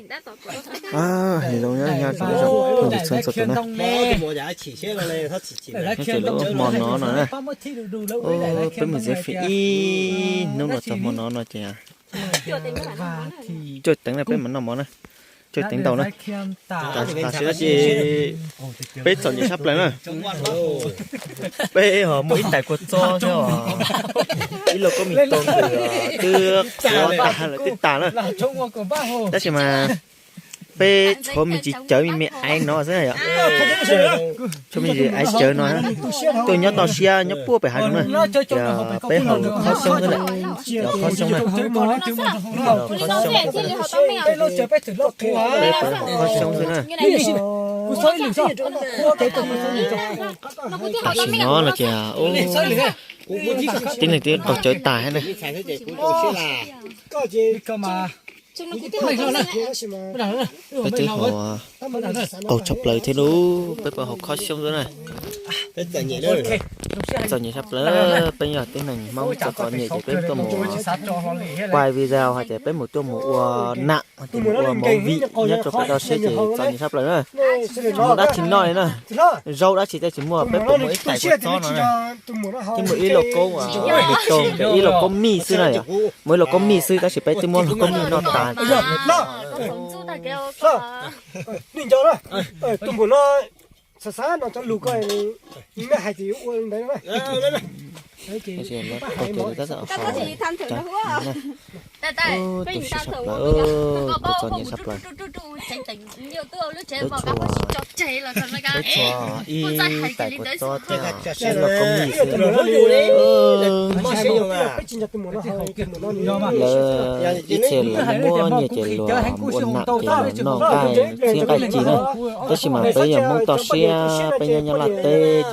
Hais zoo nyob nyob rau ib zaug phooj ywg txhua txhua tus na. Nyob rau lub hmo no no na, peb mus zem fim ib hnub los txog hmo no no ces cuaj teev na peb mam noj mov na, cuaj teev ntau na. Tam sim no ces peb txom nyem tshaj plaws na. Peb ho muaj ib tais kua txob thiab os, ib lauj kaub mis tau ntws twb qhuav tas lawm twb tas na. Tab sis mas peb tshuav me ntsis cawv me me aiv no xwb na yom. Tshuav me ntsis aiv cawv no, tuaj nyob toj siab nyob puag pem hav zoov na. Ces peb haus khaub xyoob xwb na, haus khaub xyoob na, haus khaub xyoob, peb haus khaub xyoob xwb na. Tam sim no no ces tib neeg twb qaug cawv tas thiab na. Peb twb haus qaug tshaj plaws thiab lauj, peb puas haus khaub xyoob xwb na. Txom nyem tshaj plaws, peb yog tib neeg Hmoob txom txom nyem ces peb tuaj mus quaj video hais tias peb mus tuaj mus ua nam, ua movie nyob rau pem toj siab ces txom nyem tshaj plaws na. Mus dab tsi noj li na, zaub dab tsi tej tsis muaj, peb puas muaj ib tais kua txob no na. Twb muaj ib lauj kaub, ib lauj kaub mij xwb na yom, muaj ib lauj kaub mij xwb tab sis peb twb muab lauj kaub mij noj tas. Tus nco na, tus npaum no xav xav no cov lus ko, nej hais tias yuav ua li ntawd na. Tus siab tshaj plaws, tus txom nyem tshaj plaws. Peb tshuav, peb tshuav ib tais kua txob thiab ib lauj kaub mij xwb. Lawv ib txhia lawv muab nyiaj ces luag ua nam ces luag noj nqaij txhiab nqaij ci na. Tab sis mas peb yog Hmoob toj siab, peb nyob nyob Nyab Laj teb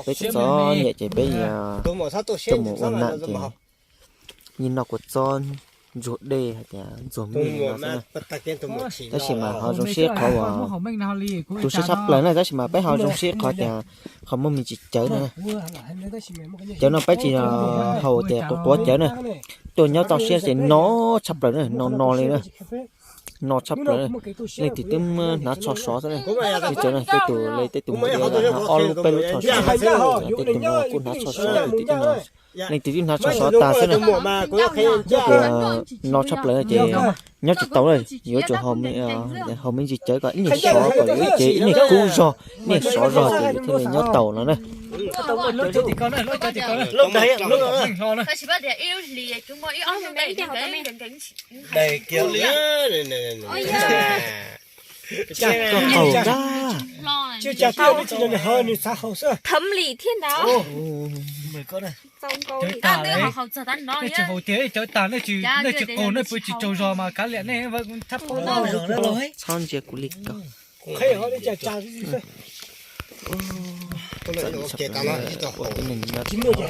ces peb txom nyem ces peb yuav tuaj mus ua nam ces yeej noj kua txob ntxuag dej hais tias ntxuag mij no xwb na. Tab sis mas ho zoo siab qhov uas, tus siab tshaj plaws na, tab sis mas peb ho zoo siab qhov tias qhov muaj me ntsis cawv na. Cawv no peb tsis haus tias quav quav cawv na, tuaj nyob toj siab ces no tshaj plaws na, no no li na. No tshaj plaws, leej twg twb hnav tsho sov xwb na. Li cawv no tej tus li tej tus mus ob lub peb lub tsho sov, tej tus no kuj hnav tsho sov, leej twg twb hnav tsho sov tas xwb na. Ces no tshaj plaws ces nyob tsis tau lawm, yuav tsum haus me ntsis cawv kom ib niag sov kom yuav ib ce ib niag kub zog, ib niag sov zog ces thiaj li nyob tau no na. Koj qaug ntag. Thấm lì thế nào? Txhob ntsia kuv li ko. Saib cov tib neeg no, tib neeg no.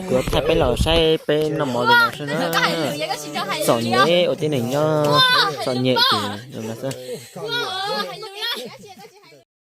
Kuv thaij peb los saib peb noj mov li no xwb na. Txom nyem ua tib neeg nyob, txom nyem ces zoo no xwb.